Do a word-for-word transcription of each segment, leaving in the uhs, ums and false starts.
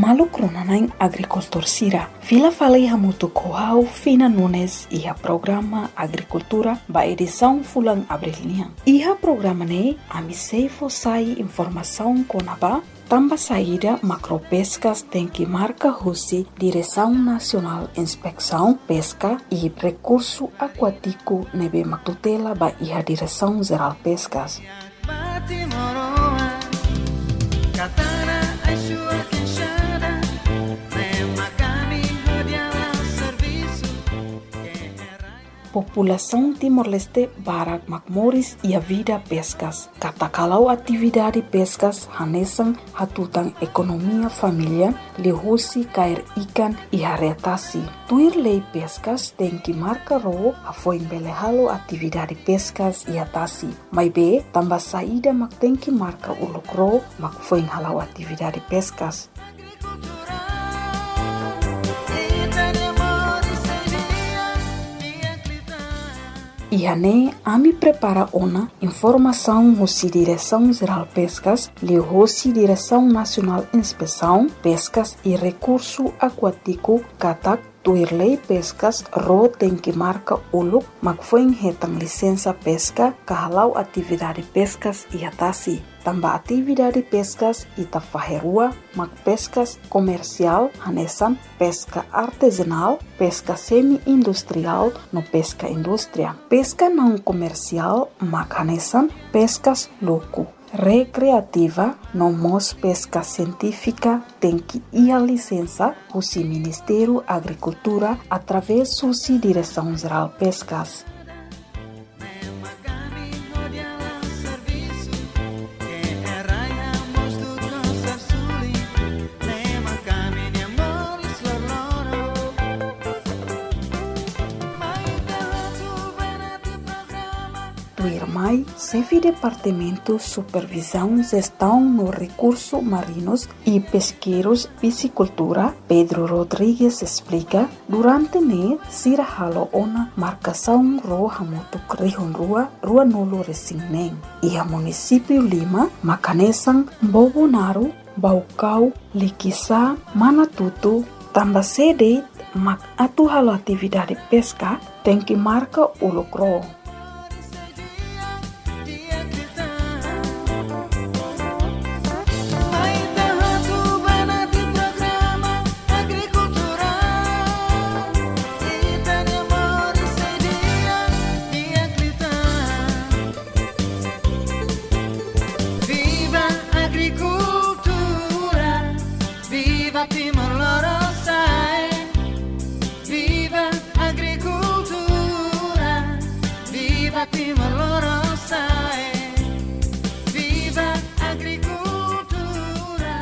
Maluk rona-na'in agrikultór sira, fila fali hamutuk ho ha'u Fina Nunes iha programa Agrikultura ba edisaun fulan Abríl nian. Iha programa ne'e, ami sei fó sai informasaun kona-ba tanba saida mak ró peskas tenke marka husi Diresaun Nasionál Inspesaun Peska i Rekursu Akuátiku ne'ebé mak tutela ba iha Diresaun Jerál Peskas. Populasaun Timor-Leste barak mak moris iha vida peskas. Katak hala'o atividade peskas hanesan hatutan ekonomia família liuhusi kaer ikan iha área tasi. Tuir lei peskas tenke marka ró hafoin bele halo atividade peskas iha tasi. Maibé, tanba saida mak tenke marka uluk ró mak foin hala'o atividade peskas? Iha ne'e ami prepara ona informasaun husi Diresaun Jerál Peskas, liuhusi Diresaun Nasionál Inspesaun Peskas i Rekursu Akuátiku katak tuir lei peskas ró tenke marka uluk mak foin hetan lisensa peska ka hala'o atividade peskas iha tasi. Tanba atividade peskas ita fahe rua mak peskas komersiál hanesan peska artezanál, peska semi-industriál no peska indústria. Peska naun komersiál mak hanesan peskas luku, rekreativa no mós peska sientífika tenke iha lisensa husi Ministériu Agrikultura através husi Diresaun Jerál Peskas. Tuirmai, xefe Departamentu Supervizaun, Jestaun no Rekursu Marinus i Peskadeirus Pisikultura, Pedro Rodrigues esplika, durante ne'e sira halo ona markasaun ró hamutuk rihun rua, ruanulu-resin-neen. Iha munisípiu lima mak hanesan Bobonaro, Baucau, Liquiçá, Manatuto, tanba sé de'it mak atu halo atividade peska tenke marka uluk ró. Viva agrikultura, viva Timor Lorosa'e. Viva agrikultura, viva Timor Lorosa'e. Viva agrikultura,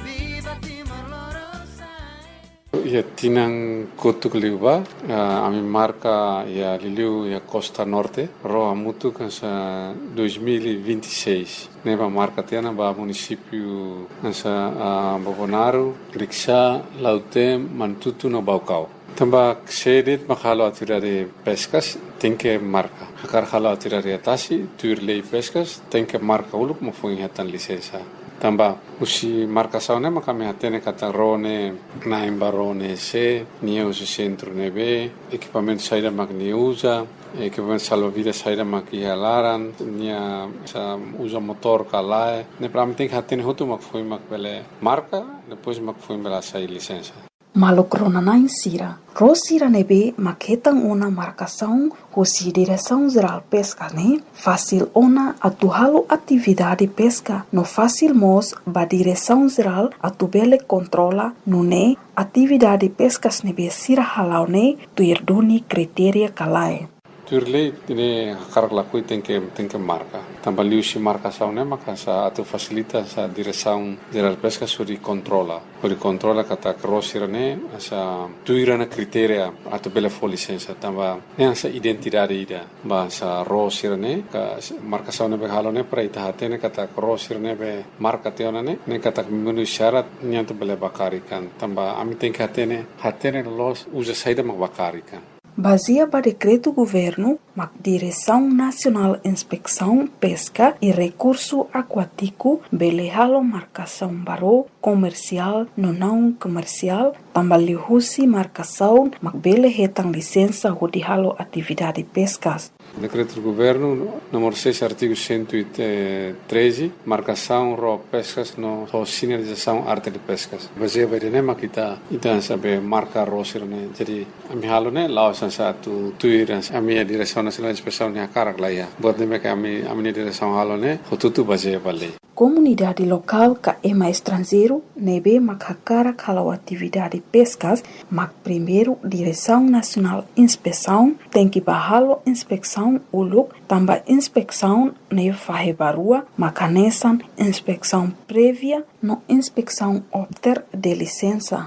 viva Timor Lorosa'e. Iha tinan kotuk liubá, ah, ami marka iha liuliu iha Kosta Norte, ró hamutuk hanesan dois mil e vinte e seis. Ne'ebé marka tiha ona ba munisípiu hanesan, ah, Bobonaro, Liquiçá, Lautém, Manatuto no Baucau. Tanba sé de'it mak halo atividade peskas, tenke marka. Hakarak halo atividade iha tasi, tuir lei peskas, tenke marka uluk mak foin hetan lisensa. Tanba husi markasaun ne'e mak ami hatene katak ró ne'e, na'in ba ró ne'e sé, nia husi sentru ne'ebé, ekipamentu saida mak nia uza, ekipamentu salva-vidas saida mak iha laran, nia sa uza motór ka lae. Ne'e para ami tenke hatene hotu mak foin mak bele marka, depois mak foin bele hasai lisensa. Maluk rona-na'in sira, ró sira ne'ebé mak hetan ona markasaun husi Diresaun Jerál Peskas ne'e, fasil ona atu halo atividade peska, no fasil mós ba Diresaun Jerál atu bele kontrola, nune'e atividade peskas ne'ebé sira hala'o ne'e tuir duni kritéria ka lae. Tuir lei, ita-nia hakarak lakohi tenke, tenke marka. Tanba liuhusi markasaun ne'e maka sa atu fasilita sa Diresaun Jerál Peskas hodi kontrola. Hodi kontrola katak ró sira-ne'e sa tuir ona kritéria atu bele fó lisensa. Tanba ne'e sa identidade ida ba sa ró sira-ne'e, ka markasaun ne'ebé halo ne'e para ita hatene katak ró sira ne'ebé marka tiha ona ne'e, ne'e katak memenuhi syarat nia atu bele ba kaer ikan. Tanba ami tenke hatene, hatene loos uza saida mak ba kaer ikan. Bazeia ba dekretu governu, mak Diresaun Nasionál Inspesaun Peska i Rekursu Akuátiku bele halo markasaun ba ró komersiál no naun komersiál, tanba liuhusi markasaun mak bele hetan lisensa hodi halo atividade peskas. Dekretu governu númeru seis, artigu cento e treze, markasaun ró peskas no ho sinalizasaun arte de peskas. Bazeia ba ida-ne'e mak ita, ita hanesan be marka ró sira-ne'e. Jadi, ami halo ne'e la'ós hanesan atu tuir hanesan ami-nia Diresaun Nasionál Inspesaun nia hakarak, lae. Buat ne'ebé ke ami, ami-nia diresaun halo ne'e hotu-hotu bazeia ba lei. Komunidade lokál ka ema estranjeiru ne'ebé mak hakarak halo atividade peskas, mak primeiru Diresaun Nasionál Inspesaun tenke bá halo inspesaun uluk, tanba inspesaun ne'e fahe ba rua, mak hanesan inspesaun prévia no inspesaun obter de lisensa.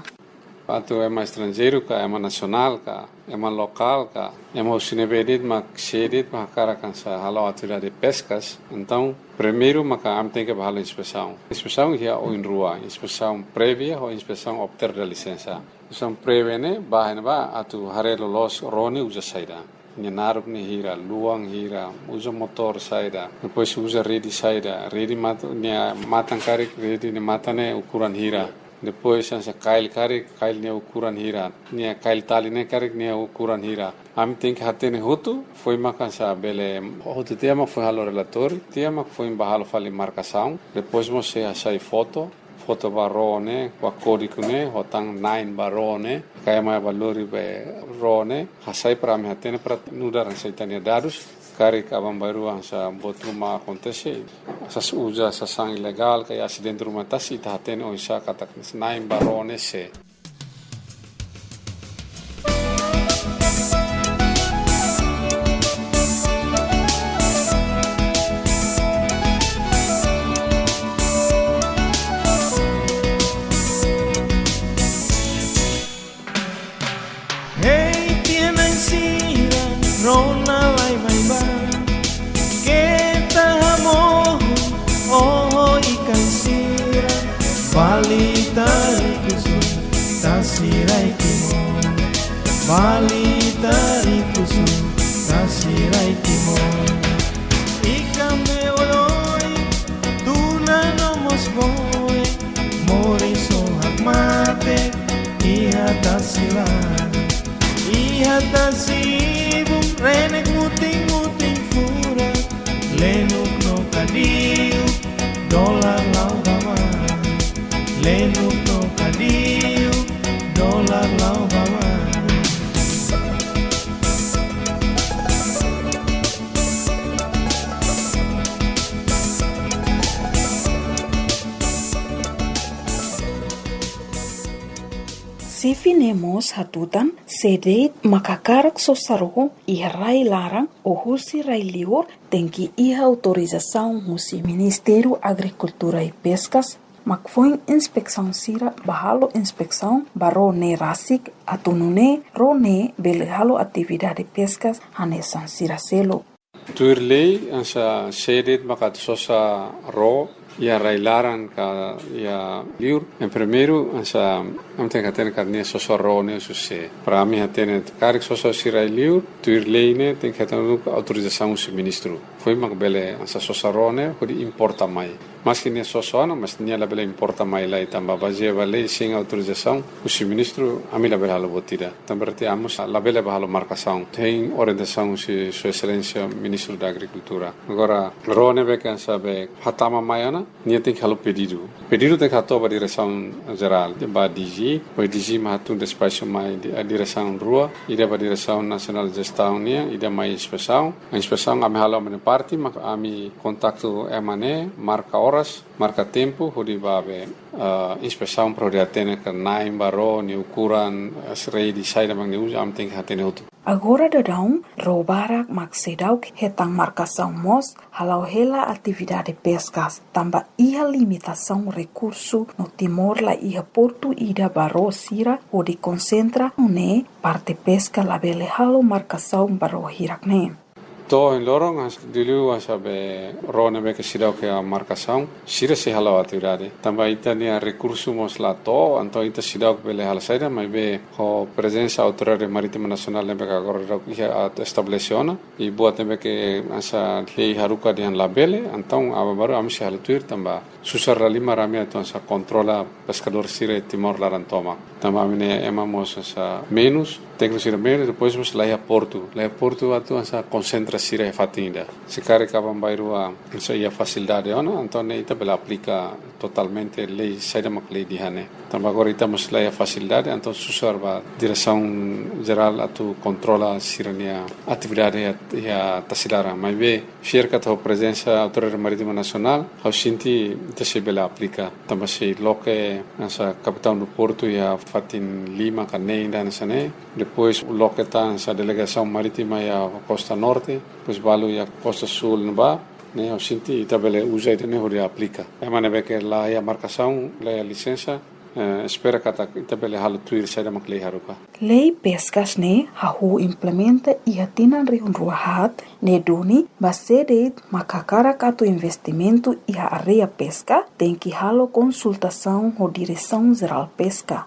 Atu ema estranjeiru ka ema nasionál ka ema lokál ka ema husi ne'ebé de'it mak, sé de'it mak hakarak hanesan halo atividade peskas. Entaun, primeiru maka ami tenke bá halo inspesaun. Inspesaun iha oin rua, inspesaun prévia ho inspesaun obter de lisensa. Inspesaun prévia ne'e bá iha ne'ebá atu haree loloos ró ne'e uza saida. Nia naruk ne'e hira, luan hira, uza motór saida. Depois uza rede saida, rede mat-, nia matan karik, rede nia matan ne'e ukuran hira. Depois hanesan kail karik, kail nia ukuran hira. Nia kail tali ne'e karik, nia ukuran hira. Ami tenke hatene hotu, foin mak hanesan bele hotu tiha mak foin halo relatóriu, tiha mak foin bá halo fali markasaun. Depois mós sei hasai foto, foto ba ró ne'e, ba kódigu ne'e, ho tan na'in ba ró ne'e, kayak mai ba lori ba ró ne'e, hasai para ami hatene para nu'udar hanesan ita-nia dadus, karik aban-bainrua hanesan buat ruma akontese, hanesan uza sasán ilegál, ka iha asidente ruma tasi ita hatene oinsá katak na'in ba ró ne'e sé. Hei, tinan sira, rona lai mai ba. Keta hamohu, oho ikan sira. Bali tariku sun, tasi rai Timor. Bali tariku sun, tasi rai Timor. Ikan be oioin, tuna no mós boe. Moris ho hakmatek, iha tasi laran. Iha tasi ibun, renek mutin-mutin furak. Lenuk no kadiuk, dolar la'o ba mar. Lenuk no kadiuk, dolar la'o ba mar. Xefe ne'e mós hatutan, sé de'it mak hakarak sosa ró iha rai laran ou husi rai liur, tenke iha autorizasaun husi Ministériu Agrikultura i Peskas, mak foin inspesaun sira bá halo inspesaun ba ró ne'e rasik, atu nune'e ró ne'e bele halo atividade peskas hanesan sira seluk. Tuir lei, hanesan sé de'it mak atu sosa ró iha rai laran ka iha liur. Yang primeiru, hanesan ami tenke hatene katak nia sosa ró ne'e husi sé. Para ami hatene karik sosa husi rai liur, tuir lei ne'e tenke hetan autorizasaun husi ministru. Foin mak bele hanesan sosa ró ne'e hodi importa mai. Maski nia sosa ona, mas nia labele importa mai lai tanba bazeia ba lei sein autorizasaun husi ministru, ami labele halo buat ida. Entaun berarti ami mós labele bá halo markasaun. Hein orientasaun husi Sua Exelénsia Ministru da Agrikultura. Agora, ró ne'ebé ke hanesan be hatama mai ona, nia tenke halo pedidu. Pedidu tenke hato'o ba Diresaun Jerál, ba D G, depois D G mak hatun despaxu mai di-, eh, diresaun rua, ida ba Diresaun Nasionál Jestaun nian, ida mai inspesaun. Inspesaun ami halo ami-nia parte, mak ami kontaktu ema ne'e, marka oras, marka tempu, hodi bá be, eh, inspesaun para hodi hatene katak na'in ba ró, nia ukuran, eh, rede saida mak nia uza, ami tenke hatene hotu. Agora daudaun, ró barak mak seidauk hetan markasaun mós hala'o hela atividade peskas, tanba iha limitasaun rekursu no Timor la iha portu ida ba ró sira hodi konsentra, nune'e parte peska labele halo markasaun ba ró hirak ne'e. To'o ohin loron, hanesan liuliu hanesan be ró ne'ebé ke seidauk iha markasaun, sira sei hala'o atividade. Tanba ita-nia rekursu mós la to'o, entaun ita seidauk bele halo saida, maibé ho prezensa Autoridade Marítima Nasionál ne'ebé ke agora daudaun iha atu estabelese ona, i buat ne'ebé ke hanesan lei haruka dehan labele, entaun aban-bainrua ami sei halo tuir tanba susar lahalimar ami atu hanesan kontrola peskadór sira iha Timor laran tomak. Tanba ami-nia ema mós hanesan menus, tékniku sira menus, depois mós laiha portu. Laiha portu atu hanesan konsentra sira iha fatin ida. Se karik aban-bainrua hanesan iha fasilidade ona, entaun ne'e ita bele aplika totalmente lei, saida mak lei dehan ne'e. Tanba agora ita mós laiha fasilidade, entaun susar ba Diresaun Jerál atu kontrola sira-nia atividade iha, iha tasi laran. Maibé, fiar katak ho prezensa Autoridade Marítima Nasionál, ha'u sente ita sei bele aplika. Tanba sei loke hanesan kapitaun do portu iha fatin lima ka neen ida hanesan ne'e. Depois loke tan hanesan delegasaun marítima iha Kosta Norte, depois balu iha Kosta Súl ne'ebá, ne'e ha'u sente ita bele uza ida-ne'e hodi aplika. Ema ne'ebé ke la iha markasaun, la iha lisensa, eh, espera katak ita bele halo tuir saida mak lei haruka. Lei peskas ne'e hahú implementa iha tinan rihun rua haat, ne'e duni ba sé de'it mak hakarak atu investimentu iha área peska, tenke halo konsultasaun ho Diresaun Jerál Peska.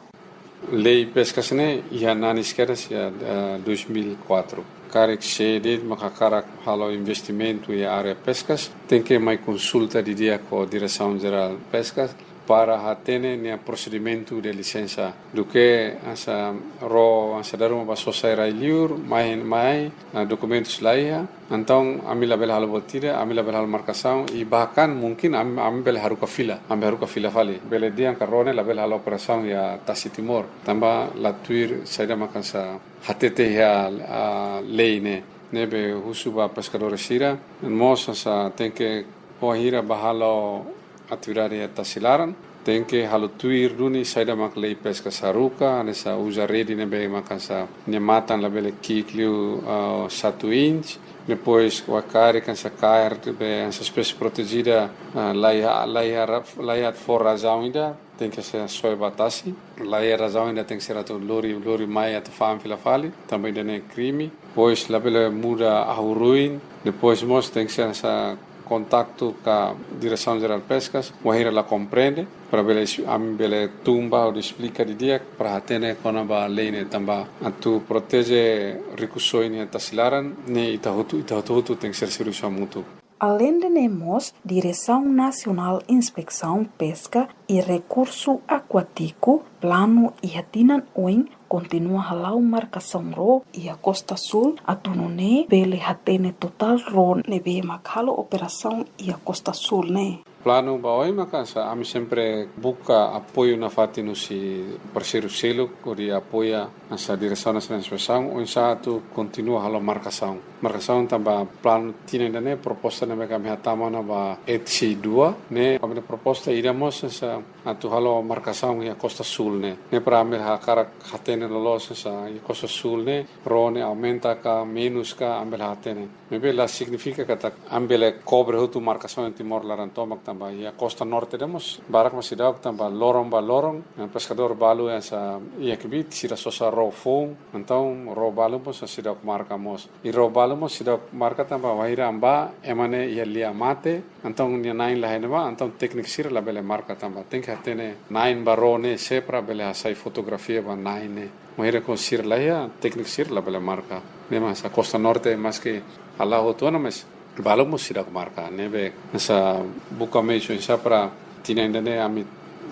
Lei peskas ne'e iha nanis kedas iha, eh, dois mil e quatro. Karik sé de'it mak hakarak halo investimentu iha área peskas, tenke mai konsulta didi'ak ho Diresaun Jerál Peskas para hatene nia prosedimentu de lisensa. Duké hanesan ró hanesan dala ruma ba sosa iha rai-liur, mai, mai, ah, dokumentus laiha. Entaun ami labele halo buat ida, ami labele halo markasaun, i bahkan mungkin ami, ami bele haruka fila, ami haruka fila fali. Bele dehan katak ró ne'e labele halo operasaun iha tasi Timor. Tanba la tuir saida mak hanesan hatete iha, ah, lei ne'e. Ne'ebé husu ba peskadór sira, mós hanesan tenke, bainhira bá halo atividade iha tasi laran, tenke halo tuir duni saida mak lei peskas haruka, hanesan uza rede ne'ebé mak hanesan nia matan labele ki'ik liu, ah, satu inch, depois karik hanesan kaer ne'ebé hanesan espésie protejida, ah, laiha, laiha ra-, laiha fó razaun ida, tenke ser soe ba tasi, laiha razaun ida tenke ser atu lori, lori mai atu fa'an fila fali, tanba ida-ne'e krime, depois labele muda ahu-ruin, depois mós tenke ser hanesan kontaktu ho Diresaun Jerál Peskas, bainhira la komprende, para bele es-, ami bele tun bá hodi esplika didi'ak, para hatene kona-ba lei ne'e tanba atu proteje rikusoin iha tasi laran, ne'e ita hotu, ita hotu-hotu tenke ser servisu hamutuk. Aleinde ne'e mós, Diresaun Nasionál Inspesaun Peska i Rekursu Akuátiku, planu iha tinan oin, kontinua hala'o markasaun ró iha Kosta Súl, atu nune'e bele hatene totál ró ne'ebé mak halo operasaun iha Kosta Súl ne'e. Planu ba oin maka hanesan ami sempre buka apoiu nafatin husi parseiru seluk hodi apoia hanesan Diresaun Nasionál Inspesaun, oinsá atu kontinua halo markasaun. Markasaun tanba planu tinan ida-ne'e, proposta ne'ebé ke ami hatama ona ba E T C dua, ne'e ami-nia proposta ida mós hanesan atu halo markasaun iha Kosta Súl ne'e. Ne'e para ami hakarak hatene loloos hanesan iha Kosta Súl ne'e, ró ne'e aumenta ka, menus ka, ami bele hatene. Maibé la signifika katak ami bele kobre hotu markasaun iha Timor laran tomak tanba iha Kosta Norte ida mós barak mak seidauk tanba loron ba loron, eh, peskadór balu hanesan iha kbiit sira sosa ró foun, entaun ró balu mós seidauk marka mós. I ró balu mós seidauk marka tanba bainhira ami bá, ema ne'e iha lia mate, entaun nia na'in la iha ne'ebá, entaun tékniku sira labele marka tanba tenke hatene na'in ba ró ne'e sé para bele hasai fotografia ba na'in ne'e. Bainhira kuandu sira la iha, tékniku sira labele marka. Ne'e mak hanesan Kosta Norte, maski hala'o hotu ona, mas balu mós seidauk marka. Ne'ebé hanesan buka meius oinsá para tinan ida-ne'e ami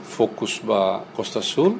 fokus ba Kosta Súl,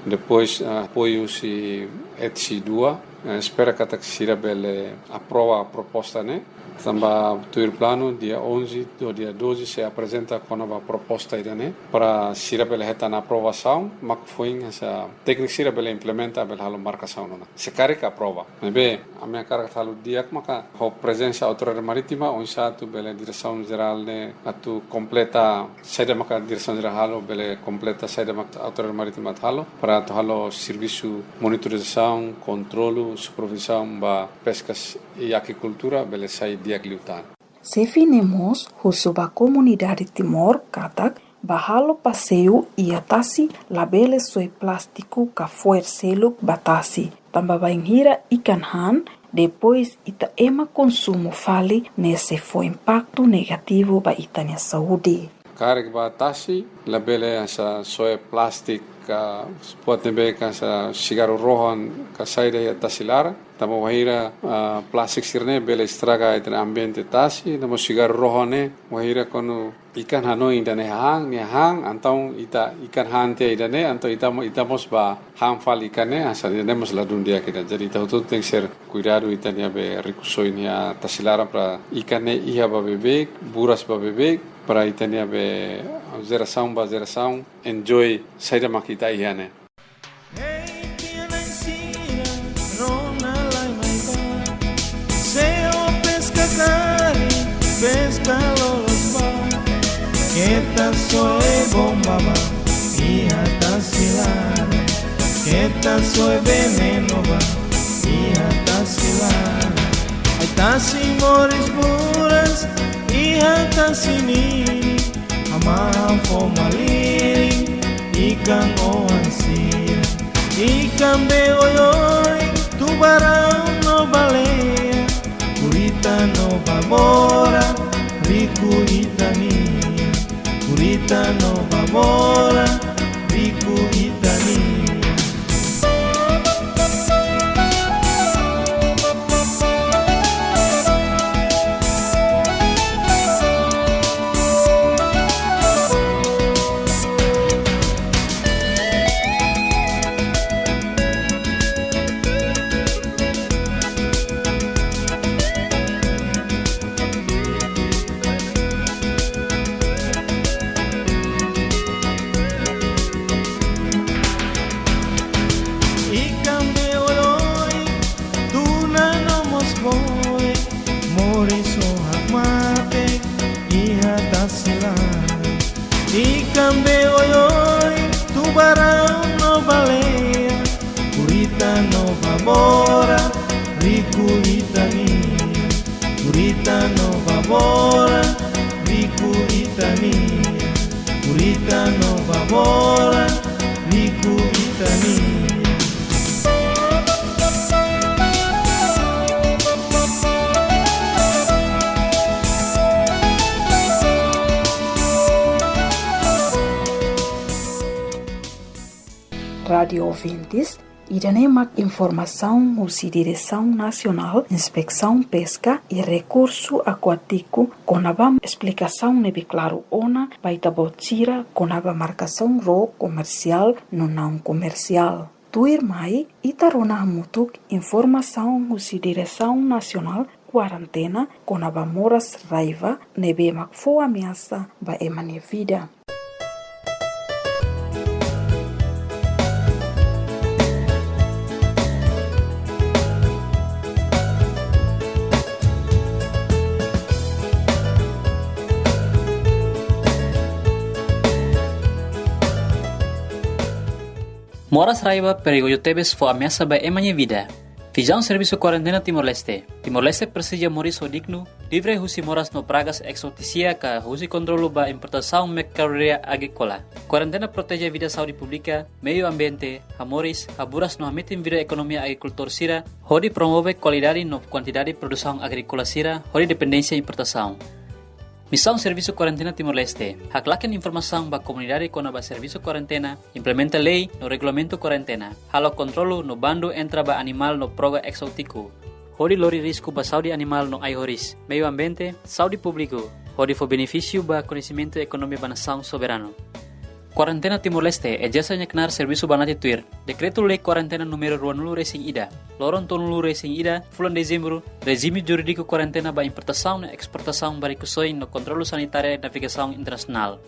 depois, ah, apoiu husi E T C dua, eh, espera katak sira bele aprova proposta ne'e. Tanba tuir planu, dia onze to'o dia doze sei aprezenta kona-ba proposta ida-ne'e, para sira bele hetan aprovasaun, mak foin hanesan tékniku sira bele implementa, bele halo markasaun ona. Se karik aprova. Maibé, ami hakarak halo di'ak maka ho prezensa Autoridade Marítima, oinsá atu bele Diresaun Jerál ne'e atu kompleta saida maka Diresaun Jerál halo, bele kompleta saida maka Autoridade Marítima atu halo, para atu halo servisu monitorizasaun, kontrolu, supervizaun ba peskas i akikultura bele sai di'ak liután. Xefe ne'e mós husu ba komunidade Timor katak bá halo paseiu iha tasi labele soe plástiku ka fo'er seluk ba tasi, tanba bainhira ikan han, depois ita ema konsumu fali, ne'e sei fó impaktu negativu ba ita-nia saúde. Karik ba tasi, labele hanesan soe plástiku, ka buat ne'ebé hanesan sigarru rohan, ka saida iha tasi laran. Tanba wainhira, ah, plástiku sira-ne'e bele estraga ita-nia ambiente tasi, no mós sigarru rohan ne'e, wainhira kuandu ikan hanoin ida-ne'e han, nia han, entaun ita ikan han tiha ida-ne'e, entaun ita mo-, ita mós bá han fali ikan ne'e, hanesan ida-ne'e mós ladún di'ak ida. Jadi ita hotu tenke ser kuidadu ita-nia be rikusoin iha tasi laran para ikan ne'e iha ba beibeik, buras ba beibeik, para ita-nia be jerasaun ba jerasaun enjoy saida mak ita iha ne'e. Hey, tinan sira, rona lai mai bá. Sei ó peska karik, peska loloos bá. Keta soe bomba bá, iha tasi laran. Keta soe venenu bá, iha tasi laran. Ai-tasi moris buras, iha tasi ninin. Hamahan fó malirin, ikan oan sira. Ikan be oioin, tubaraun no baleia. Kurita no babora, riku ita-nian. Kurita no babora, riku ita-nian. Ikan be oioin, tuna no mós boi, moris ho hakmatek iha tasi laran. Ikan be oioin, tubaraun no baleia, kurita no babora, riku ita-nian. Kurita no babora, riku ita-nian. Kurita no babora, riku ita-nian. Rádiu ouvintes, ida-ne'e mak informasaun husi Diresaun Nasionál Inspesaun Peska i Rekursu Akuátiku kona-ba esplikasaun ne'ebé klaru ona ba ita-boot sira kona-ba markasaun ró komersiál no naun komersiál. Tuirmai, ita rona hamutuk informasaun husi Diresaun Nasionál Kuarentena kona-ba moras raiva ne'ebé mak fó ameasa ba ema nia vida. Moras raiva perigozu tebes fó ameasa ba ema nia vida. Vizaun Servisu Kuarentena Timor-Leste. Timor-Leste presiza moris ho dignu, livre husi moras no pragas exotísia ka husi kontrolu ba importasaun merkadoria agríkola. Kuarentena proteje vida saúde públika, meiu ambiente, hamoris, haburas no hametin vida ekonomia agrikultór sira, hodi promove kualidade no kuantidade produsaun agríkola sira, hodi dependénsia importasaun. Misaun Servisu Kuarentena Timor-Leste: haklaken informasaun ba komunidade kona-ba servisu kuarentena, implementa lei no regulamentu kuarentena, halo kontrolu no bandu entra ba animál no praga exótiku, hodi lori risku ba saúde animál no ai-horis, meiu ambiente, saúde públiku, hodi fó benefísiu ba koñesimentu ekonomia ba nasaun soberanu. Kuarentena Timor-Leste ezerse nia knaar servisu banati tuir Dekretu-Lei Kuarentena númeru ruanulu-resin-ida, loron tolunulu-resin-ida fulan Dezembru, rejime jurídiku kuarentena ba importasaun no esportasaun ba rikusoin no kontrolu sanitária navegasaun internasionál.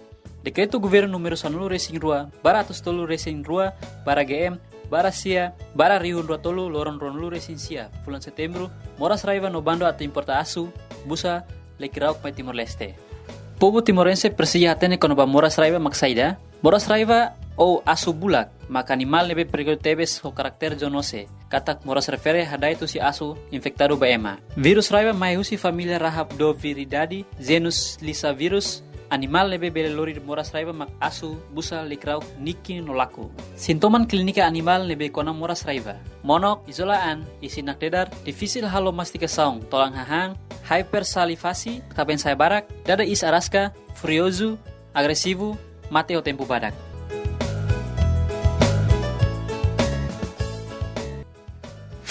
Dekretu Governu númeru sanulu-resin-rua barra atus tolu-resin-rua barra G M barra sia barra rihun rua tolu, loron ruanulu-resin-sia fulan Setembru, moras raiva no bandu atu importa asu, busa, lekirauk mai Timor-Leste. Povu timorense presiza hatene kona-ba moras raiva mak saida. Moras raiva ou asu bulak mak animál ne'ebé perigozu tebes ho karakter zoonose, katak moras refere hada'et husi asu infetadu ba ema. Vírus raiva mai husi família Rhabdoviridae, genus Lyssavirus, Animál ne'ebé bele lori moras raiva mak asu, busa, likrauk, niki no laku. Sintoma klínika animál ne'ebé kona moras raiva: monok, izola an, isin nakdedar, difisil halo mastigasaun, tolan hahán, hipersalivasi, kabeen sa'e barak, dada iis araska, furiozu, agresivu, mate ho tempu badak.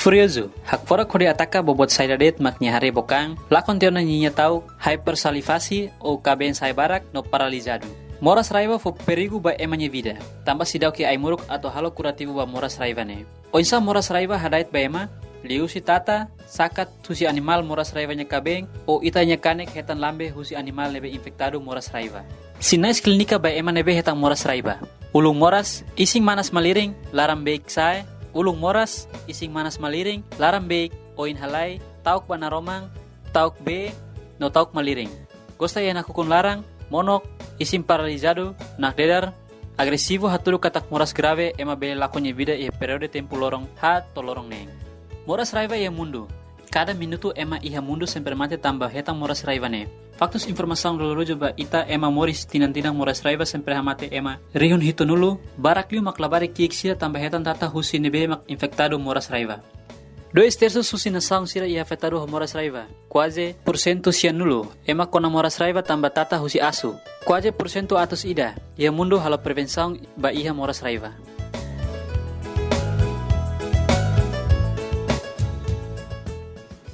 Furiozu, hakfodak hodi ataka boboot saida de'it mak nia haree book an, lakon tiha ona ninia ta'uk, hipersalivasi ou kabeen sa'e barak no paralizadu. Moras raiva fó perigu ba ema nia vida, tanba seidauk iha ai-moruk atu halo kurativu ba moras raiva ne'e. Oinsá moras raiva hada'et ba ema? Liuhusi tata, sakat husi animál moras raiva nia kabeen, ou ita-nia kanek hetan lambe husi animál ne'ebé infetadu moras raiva. Sinais klínika ba ema ne'ebé hetan moras raiva: ulun moras, isin manas malirin, laran beik sa'e, ulun moras, isin manas malirin, laran beik, oin halai, ta'uk ba naroman, ta'uk bee, no ta'uk malirin. Gosta iha nakukun laran, monok, isin paralizadu, nakdedar, agresivu, hatudu katak moras grave, ema bele lakon nia vida iha períodu tempu loron haat to'o loron neen. Moras raiva iha mundu. Kada minutu ema iha mundu sempre mate tanba hetan moras raiva ne'e. Faktus informasaun dolorozu ba ita: ema moris tinan-tinan moras raiva sempre hamate ema rihun hitunulu, barak liu mak labarik ki'ik sira tanba hetan tata husi ne'ebé mak infetadu moras raiva. Dois terços husi nasaun sira iha afetadu ho moras raiva. Kuaze porsentu sianulu ema kona moras raiva tanba tata husi asu. Kuaze porsentu atus ida iha mundu halo prevensaun ba iha moras raiva.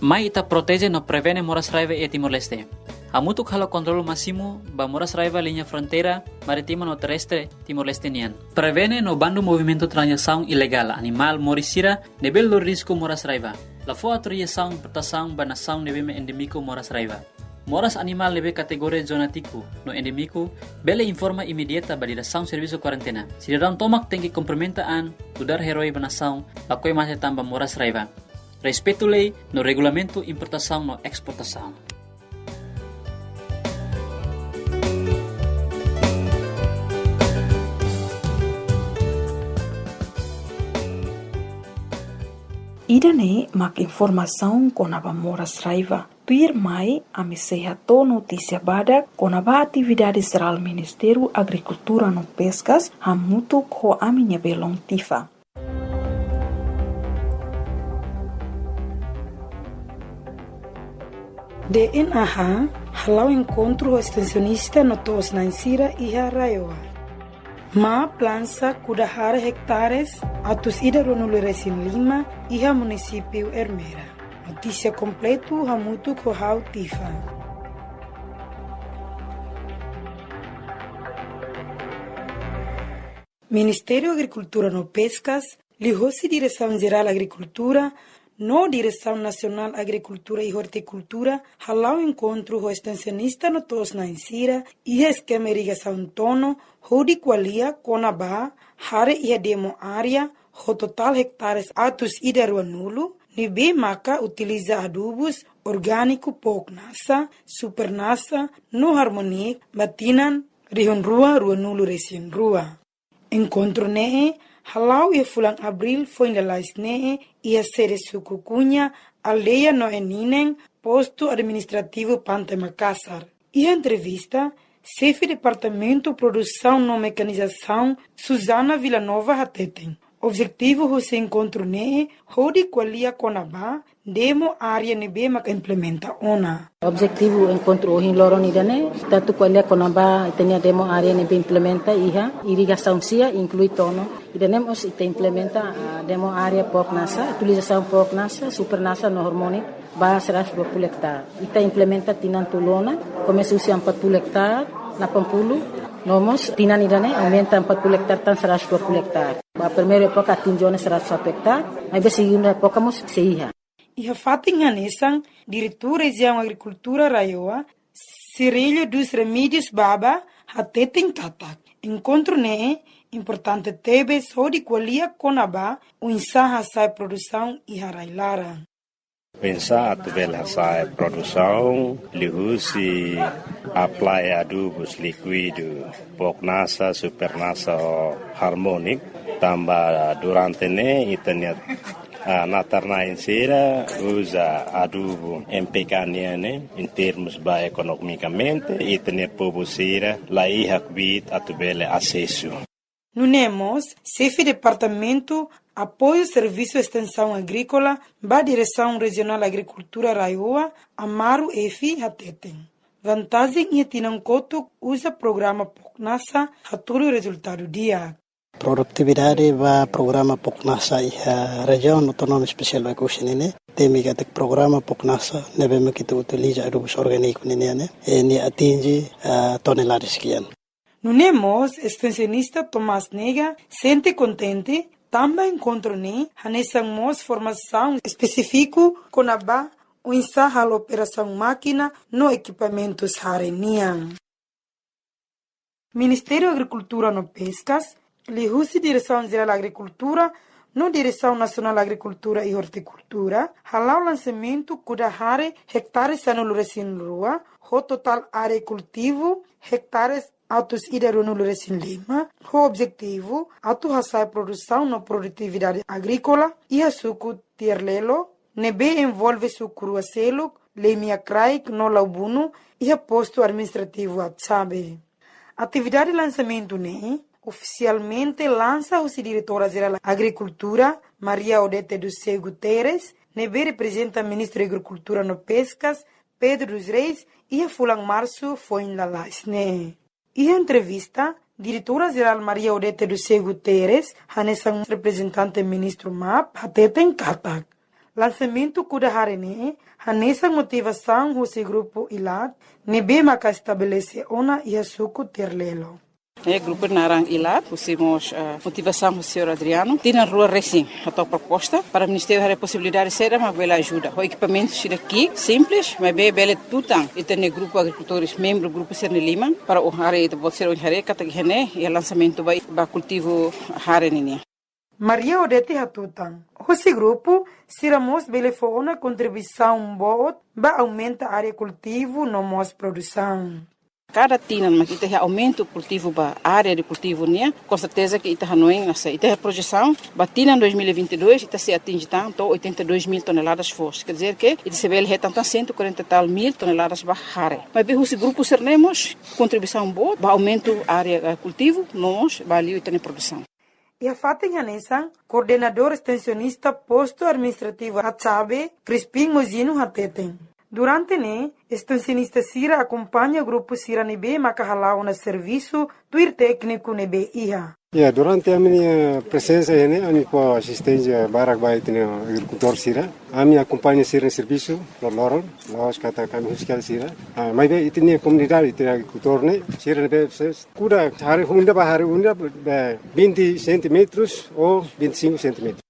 Mai ita proteje no prevene moras raiva iha Timor-Leste. Hamutuk halo kontrolu másimu ba moras raiva liña fronteira marítima no terrestre Timor-Leste nian. Prevene no bandu movimentu tranzasaun ilegál animál moris sira ne'ebé lori risku moras raiva. La fó autorizasaun importasaun ba nasaun ne'ebé mak endémiku moras raiva. Moras animál ne'ebé kategoria zona tiku no endémiku bele informa imediata ba diresaun servisu kuarentena. Sidadaun tomak tenke komplementa an, nu'udar eroi ba nasaun, lakohi mate tanba moras raiva. Respeitu lei no regulamentu importasaun no esportasaun. Ida-ne'e mak informasaun kona-ba moras raiva. Tuirmai, ami sei hato'o notísia badak kona-ba atividade jerál Ministériu Agrikultura no Peskas hamutuk ho ami-nia belun Tifa. D N A H hala'o enkontru ho estensionista no to'os-na'in sira iha RAEOA. MAP lansa kuda hare ektares atus ida ruanulu resin lima iha munisípiu Ermera. Notísia kompletu hamutuk ho ha'u Tifa. Ministériu Agrikultura no Peskas, liuhosi Diresaun Jerál Agrikultura no Diresaun Nasionál Agrikultura i Ortikultura, hala'o enkontru ho estensionista no to'os-na'in sira iha eskema irrigasaun Tono, hodi ko'alia kona-ba hare iha demo área ho totál ektares atus ida ruanulu, ne'ebé maka utiliza adubus orgániku Pok Nasa, Super Nasa no Harmonic ba tinan rihun rua ruanulu resin rua. Enkontru ne'e hala'o iha fulan Abríl foin lalais ne'e iha sede suku Cunha, aldeia Noé ninen, postu administrativu Pante Makasar. Iha entrevista, xefe Departamentu Produsaun no Mekanizasaun, Susana Villanova, hateten, objetivu husi enkontru ne'e hodi ko'alia kona-ba demo área ne'ebé maka implementa ona. Objetivu enkontru ohin loron ida-ne'e, atu ko'alia kona-ba ita-nia demo área ne'ebé implementa iha irrigasaun sia, inklui Tono. Ida-ne'e mós ita implementa, ah, demo área Pok Nasa, utilizasaun Pok Nasa, Super Nasa no Harmonic ba seratus dua puluh ektar. Ita implementa tinan tolu ona, komesa husi empat puluh ektar, delapan puluh, no mós tinan ida-ne'e aumenta empat puluh ektar tan seratus dua puluh ektar. Ba primeiru époka atinje ona seratus satu ektar, maibé segundu époka mós sei iha. Iha fatin hanesan, Diretór Rejiaun Agrikultura RAEOA, Cirilho dos Remedios Baba, hateten katak enkontru ne'e importante tebes hodi ko'alia kona-ba oinsá hasa'e produsaun iha rai-laran. Oinsá atu bele hasa'e produsaun, liuhusi apply adubus líkidu, Pok Nasa, Super Nasa ho Harmonic, tanba durante ne'e ita-nia Ah, natar-na'in sira uza adubu M P K nian ne'e, em termos ba ekonomikamente, ita-nia povu sira la iha kbiit atu bele asesu. Nune'e mós, xefe Departamentu Apoiu Servisu Estensaun Agríkola ba Diresaun Rejionál Agrikultura RAEOA, Amaro F, hateten, vantajen iha tinan kotuk uza programa POCNASA hatudu rezultadu di'ak. Produtividade ba programa POCNASA iha Rejiaun Autonómica Espesiál Oekusi nian ne'e, temi katak programa POCNASA ne'ebé mak ita utiliza adubus orgániku nian ne'e, eh, nia atinje, ah, tonelada sekian. Nune'e mós, estensionista Tomás Nega sente kontente tanba enkontru ne'e hanesan mós formasaun espesífiku kona-ba oinsá halo operasaun mákina no ekipamentus hare nian. Ministériu Agrikultura no Peskas, liuhusi Diresaun Jerál Agrikultura no Diresaun Nasionál Agrikultura i Ortikultura, hala'o lansamentu kuda hare ektare sanulu-resin-rua, ho totál área kultivu ektare atus ida ruanulu-resin-lima, ho objetivu atu hasa'e produsaun no produtividade agríkola iha suku Tiarlelo, ne'ebé envolve suku rua seluk, Lemia Kraik no Laubunu, iha postu administrativu Atsabe. Atividade lansamentu ne'e ofisialmente lansa husi Diretora Jerál Agrikultura, Maria Odete do Céu Guterres, ne'ebé reprezenta Ministru Agrikultura no Peskas, Pedro dos Reis, iha fulan Marsu foin lalais ne'e. Iha entrevista, Diretora Jerál Maria Odete do Céu Guterres, hanesan reprezentante Ministru MAP, hateten katak, lansamentu kuda hare ne'e hanesan motivasaun husi grupu ILAD, ne'ebé maka estabelese ona iha suku Tiarlelo. Eh, grupu naran ILAD, husi mós, eh, motivasaun husi señór Adriano. Tinan rua resin, hato'o proposta para Ministériu haree posibilidade saida mak bele ajuda. Ho ekipamentu sira ki'ik, simples, maibé bele tutan ita-nia grupu agrikultores, membru grupu sira-nia liman, para ohin haree ita-boot sira ohin haree katak iha ne'e, iha lansamentu ba, ba kultivu hare nian. Maria Odete hatutan, husi grupu sira mós bele fó ona kontribuisaun boot ba aumenta área kultivu no mós produsaun. Kada tinan mak ita iha aumentu kultivu ba área de kultivu nian, com certeza que ita hanoin, hanesan ita iha projesaun ba tinan dois mil e vinte e dois, ita sei atinje tan to'o oitenta e dois mil toneladas foos. Quer dizer que ita sei bele hetan tan cento e quarenta e tal mil toneladas ba hare. Maibé husi grupu sira-ne'e mós kontribuisaun boot ba aumentu área, eh, kultivu, no mós ba liu ita-nia produsaun. Iha fatin hanesan, koordenadór estensionista postu administrativu Atsabe, Crispim Mozino hateten, durante ne'e, estensionista sira akompaña grupu sira ne'ebé maka hala'o ona servisu tuir tékniku ne'ebé iha. Ya, durante ami-nia prezensa iha ne'e, ami fó asisténsia barak ba ita-nia agrikultór sira. Ami akompaña sira-nia servisu loroloron, la'ós katak ami husik hela sira. Ah, maibé ita-nia komunidade, ita-nia agrikultór ne'e, sira ne'ebé ses kuda hare unda ba hare unda ba vinte centímetros ou vinte e cinco centímetros.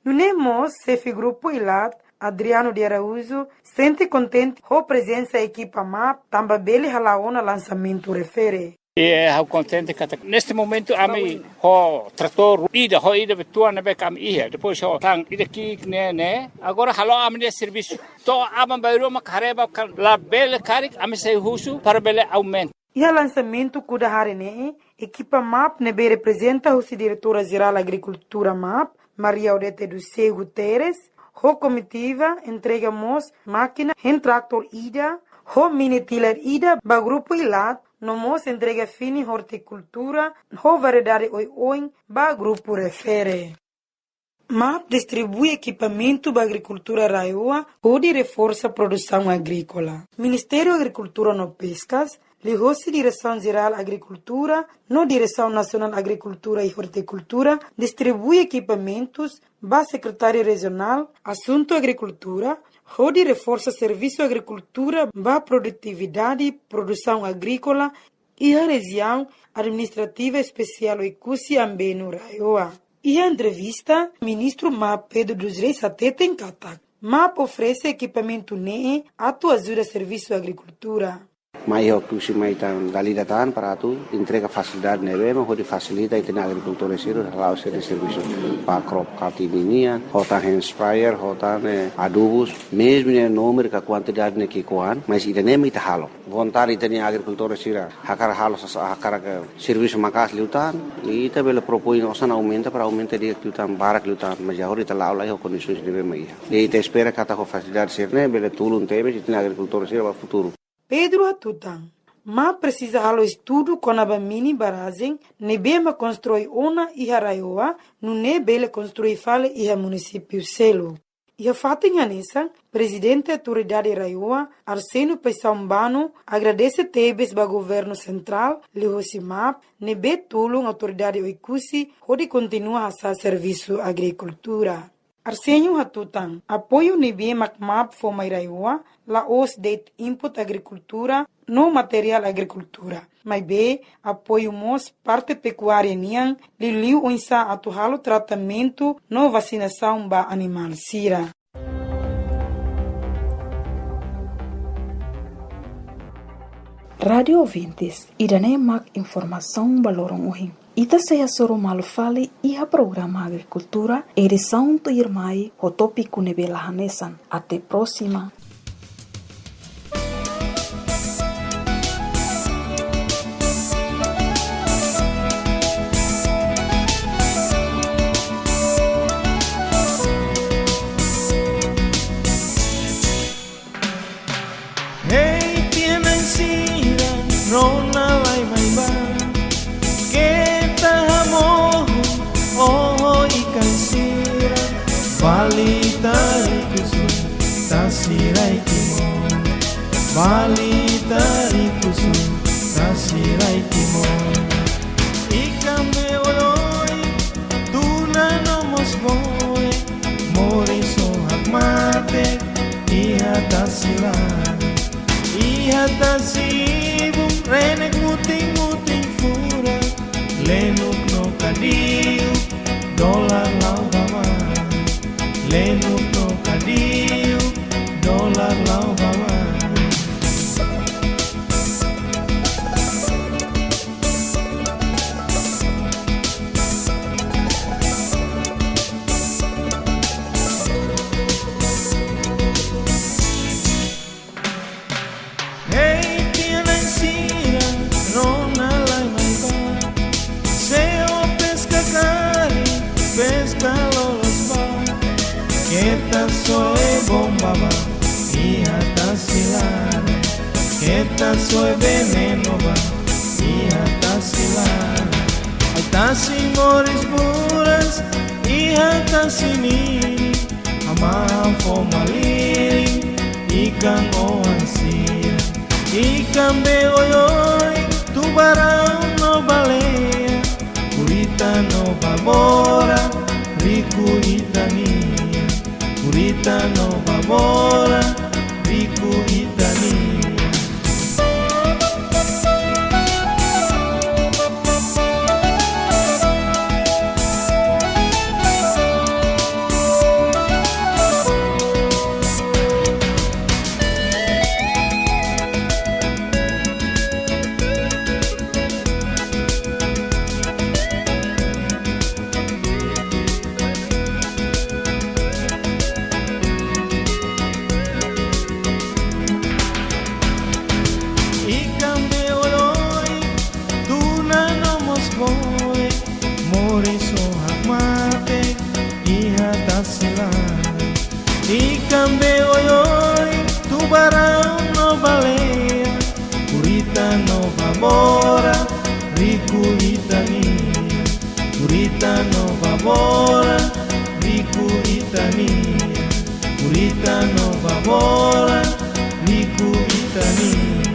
Nune'e mós, xefe grupu ILAD, Adriano de Araújo, sente kontente ho prezensa ekipa MAP, tanba bele hala'o ona lansamentu refere. E ha'u kontente katak neste momentu ami ho tratór ida, ho ida be tuan ne'ebé ke ami iha. Depois ho tan ida ki'ik ne'e, ne'e. Agora halo ami-nia servisu. To'o aban-bainrua mak haree ba kan labele karik ami sei husu para bele aumenta. Iha lansamentu kuda hare ne'e, ekipa MAP ne'ebé reprezenta husi Diretora Jerál Agrikultura MAP, Maria Odete do Céu Guterres, ho komitiva entrega mós mákina hand tractor ida, ho mini tiller ida ba grupu ILAD, no mós entrega fini ortikultura, ho variedade oioin ba grupu refere. MAP distribui ekipamentu ba agrikultór RAEOA hodi reforsa produsaun agríkola. Ministériu Agrikultura no Peskas, liuhosi Diresaun Jerál Agrikultura no Diresaun Nasionál Agrikultura i Ortikultura, distribui ekipamentus ba Sekretáriu Rejionál Asuntu Agrikultura, hodi reforsa servisu agrikultura ba produtividade produsaun agríkola iha Rejiaun Administrativa Espesiál Oekusi Ambenu RAEOA. Iha entrevista, Ministru MAP Pedro dos Reis hateten katak, MAP oferese ekipamentu ne'e atu ajuda servisu agrikultura. Mai iha Oekusi mai tan dala ida tan para atu entrega fasilidade ne'ebé mak hodi fasilita ita-nia agrikultór sira hala'o sira-nia servisu. Ba crop cutting nian, ho tan hand sprayer, ho tan, eh, adubus, mezmu ne'e númeru ka kuantidade ne'e ki'ikoan, mas ida-ne'e mak ita halo. Vontade ita-nia agrikultór sira hakarak halo sasán, hakarak servisu maka'as liután, ita bele propoin osan aumenta para aumenta di'ak liután, barak liután, mas agora ita la'o lai ho kondisoens ne'ebé mak iha. I ita espera katak ho fasilidade sira-ne'e bele tulun tebes ita-nia agrikultór sira ba futuru. Pedro hatutan, MAP presiza halo estudu kona-ba mini barrajen ne'ebé mak konstrui ona iha RAEOA, nune'e bele konstrui fali iha munisípiu seluk. Iha fatin hanesan, Prezidente Autoridade RAEOA, Arsénio Paixão Bano, agradese tebes ba Governu Sentrál, liuhosi MAP, ne'ebé tulun Autoridade Oekusi hodi kontinua hasa'e servisu agrikultura. Arsénio hatutan, apoiu ne'ebé mak MAP fó mai RAEOA, la'ós de'it input agrikultura no materiál agrikultura, maibé apoiu mós parte pekuária nian, liuliu oinsá atu halo tratamentu no vasinasaun ba animál sira. Rádiu ouvintes, ida-ne'e mak informasaun ba loron ohin. Ita sei hasoru malu fali iha programa Agrikultura, edisaun tuirmai, ho tópiku ne'ebé la hanesan. Até próxima. Hei, tinan sira, rona lai mai ba. Keta hamohu, oho ikan sira. Bali tariku sun, tasi rai Timor. Bali tariku sun, tasi rai Timor. Ikan be oioin, tuna no mós boe, moris ho hakmatek, iha tasi laran. Iha tasi ibun, renek mutin-mutin furak, lenuk no kadiuk, dolar la'o ba maan. Lenuk no kadiuk, dolar la'o ba maan. Hei, tinan sira, rona lai mai ba. Se o peska karik, peska loloos ba. Keta soe bomba ba, iha tasi laran. Keta soe venenu ba, iha tasi laran. Ai tasi moris buras, iha tasi ninin. Hamahan fó malirin, ikan oan sira. Ikan be oioin, tubaraun no baleia. Kurita no babora, riku ita-nian. Kurita no babora, riku ita-nian. Ikan be oioin, tuna no mós boe, moris ho hakmatek, iha tasi laran. Ikan be oioin, tubaraun no baleia, kurita no babora, riku ita-nian. Kurita no babora, riku ita-nian. Kurita no babora, riku ita-nian.